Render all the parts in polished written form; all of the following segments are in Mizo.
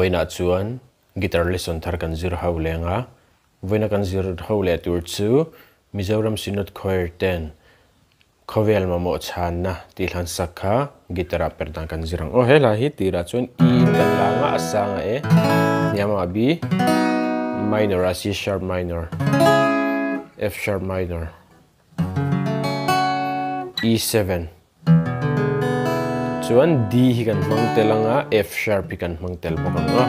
Vawiinah chuan guitar lesson thar kan zir ho leng a, vawiina kan zir ho leh tur chu Mizoram Synod Choir ten khawvel mamawh chhanna tih hlan sak kha guitar ah per dan kan zir ang. Aw he hla hi tirah chuan E in kan la ang a, a sang a E, hniam ah B, minor ah C sharp minor, F sharp minor, E7. Chuan D hi kan hmang tel ang a, F sharp hi kan hmang tel bawk ang a.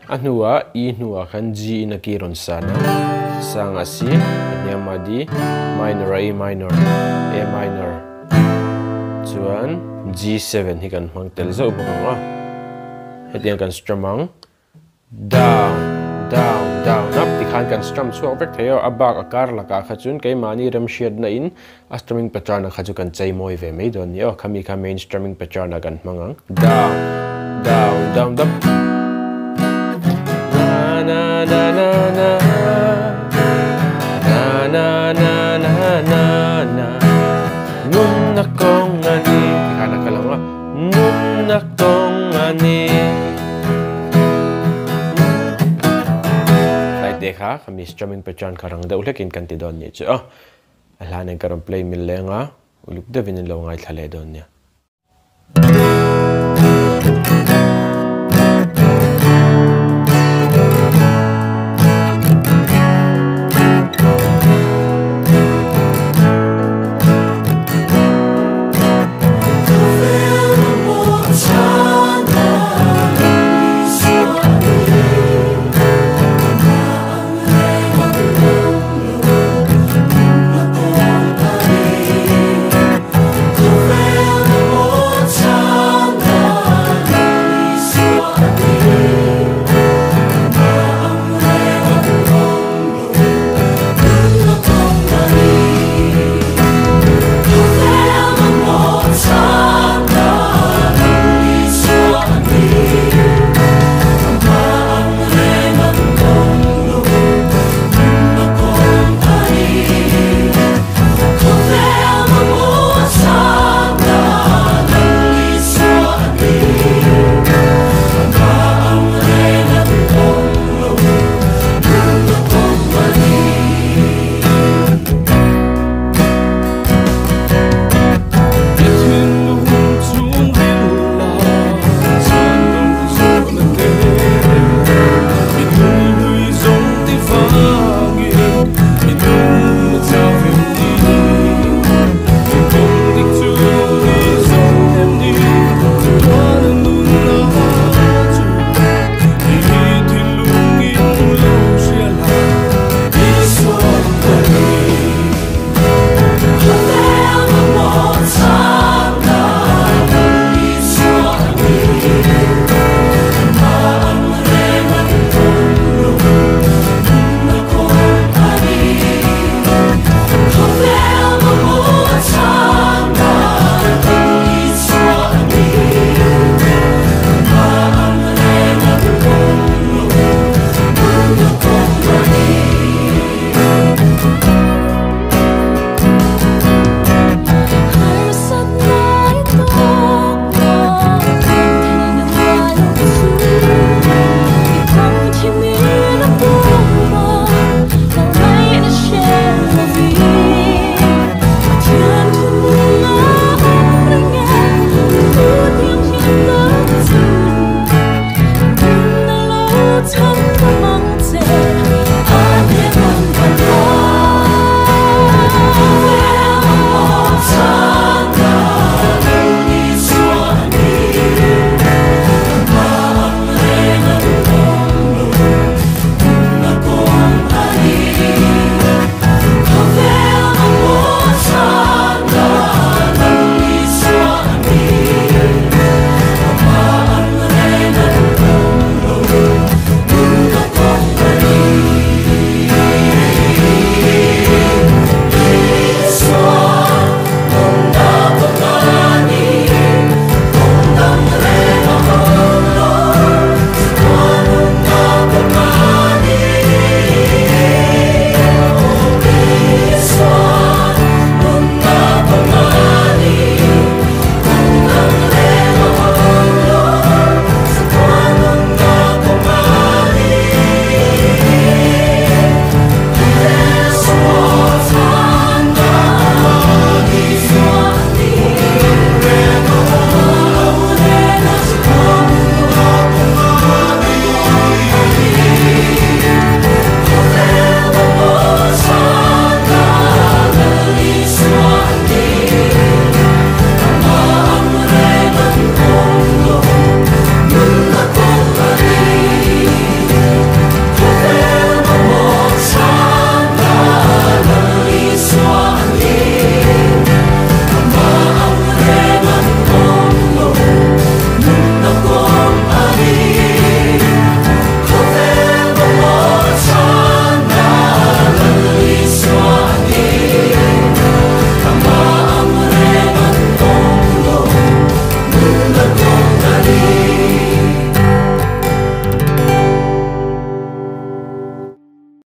A hnuah E hnuah khan G in a key rawn san a, sang a C, a hniam a D, minor a E minor, A minor. Chuan G7 hi kan hmang tel zauh bawk ang a. Hetiang kan strum ang. Down, down, down, up ti khan kan strum chhuak vek thei a, a bak a kar lakah kha chuan keimahni remhriatna in a strumming pattern ah kha chu kan chei mawi ve mai dawn ni aw, khami kha main strumming pattern ah kan hmang ang. Down, down, down, up. Na na na na na Na na na na na na Nunna kawng a ni ti khan a kal ang a. Nunna kawng a ni. Tlai te kha khami strumming pattern kha rang deuh hlekin kan ti dawn nih chu aw. A hla nen ka rawn play mil leng a, uluk deuhin in lo ngaithla leh dawn nia.